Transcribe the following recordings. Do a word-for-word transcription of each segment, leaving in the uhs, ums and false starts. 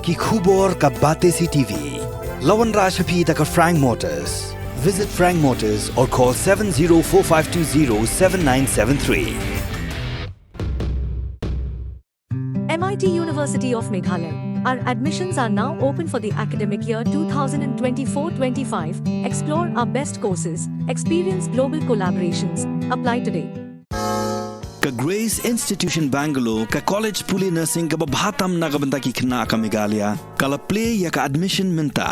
Ki khubor ka Batesi T V. La wanrah sha phi da ka Frank Motors. Visit Frank Motors or call seven zero four five two zero seven nine seven three. M I T University of Meghalaya. Our admissions are now open for the academic year two thousand twenty-four twenty-five. Explore our best courses, experience global collaborations. Apply today. Ka Grace Institution Bangalore, ka college pule nursing kaba bha tam na ka bynta ki khynnah ka Meghalaya, ka la plie ïa ka admission mynta.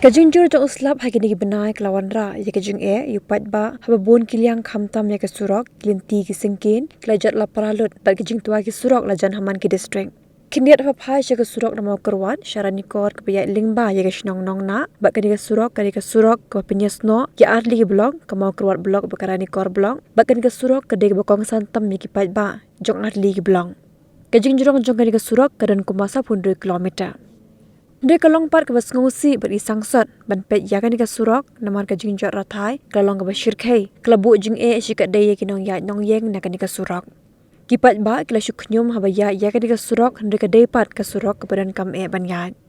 Ka jingjur jong u slap ha kine ki bnai ka la wanrah ïa ka jingeh ïa u paidbah haba bun ki liang khamtam ïa ka surok, ki lynti ki syngkien ki la jot la para lut bad ka jingtwa ki surok la jan ha man ki district. Khyndiat haba phai sha ka surok na Mawkyrwat sha Ranikor kaba ïaid lyngba ïa ka shnong Nongnah, bad kane ka surok ka dei ka surok kaba pynïasnoh ïa artylli ki block, ka Mawkyrwat block bad ka Ranikor block, bad kane ka surok ka dei kaba kongsan tam ïa ki paidbah jong artylli ki block. Ka jingjrong jong kane ka surok ka don kumba sawphew hynriew kilometer. Hynrei ka long pat kaba sngewsih bad ki sangsot ban peit ïa kane ka surok, namar ka jingjot rathai ka la long kaba shyrkhei, ka la buh jingeh shikatdei ïa ki nongïaid nongïeng na kane ka surok. Ki paidbah ki la shu khñium haba ïaid ïa kane ka surok, hynrei ka dei pat ka surok kaba donkam eh ban ïaid.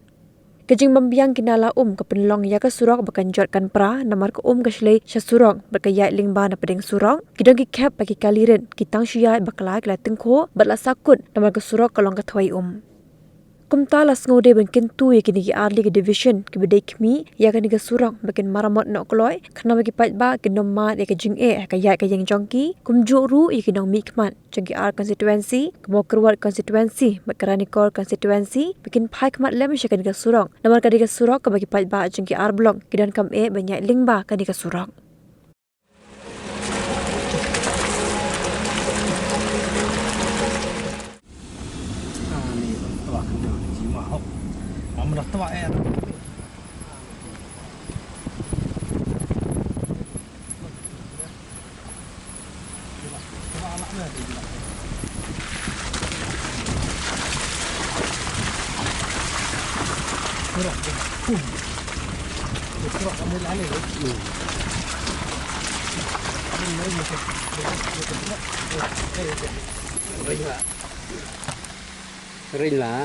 Ka jingbymbiang ki nala um ka pynlong ïa ka surok ba kan jot kan pra, namar ka um ka shlei sha surok bad ka ïaid lyngba na pdeng surok. Ki dong ki khep bad ki kali rit, ki tang shu ïaid bakla ki la tyngkhuh bad la sahkut namar ka surok ka long ka thwei um. Kumta la sngewdei ban kyntu ïa kine ki artylli ki division kiba dei khmih ïa kane ka surok ba kin maramot noh kloi, khnang ba ki paidbah kin ym mad ïa ka jingeh ha ka ïaid ka ïeng jong ki, kumjuh ruh ïa ki nongmihkhmat jong ki ar constituency, ka Mawkyrwat constituency bad ka Ranikor constituency, ba kin phai khmat lem sha kane ka surok, namar ka dei ka surok kaba ki paidbah jong ki ar block ki donkam eh ban ïaid lyngba kane ka surok. Ring lah.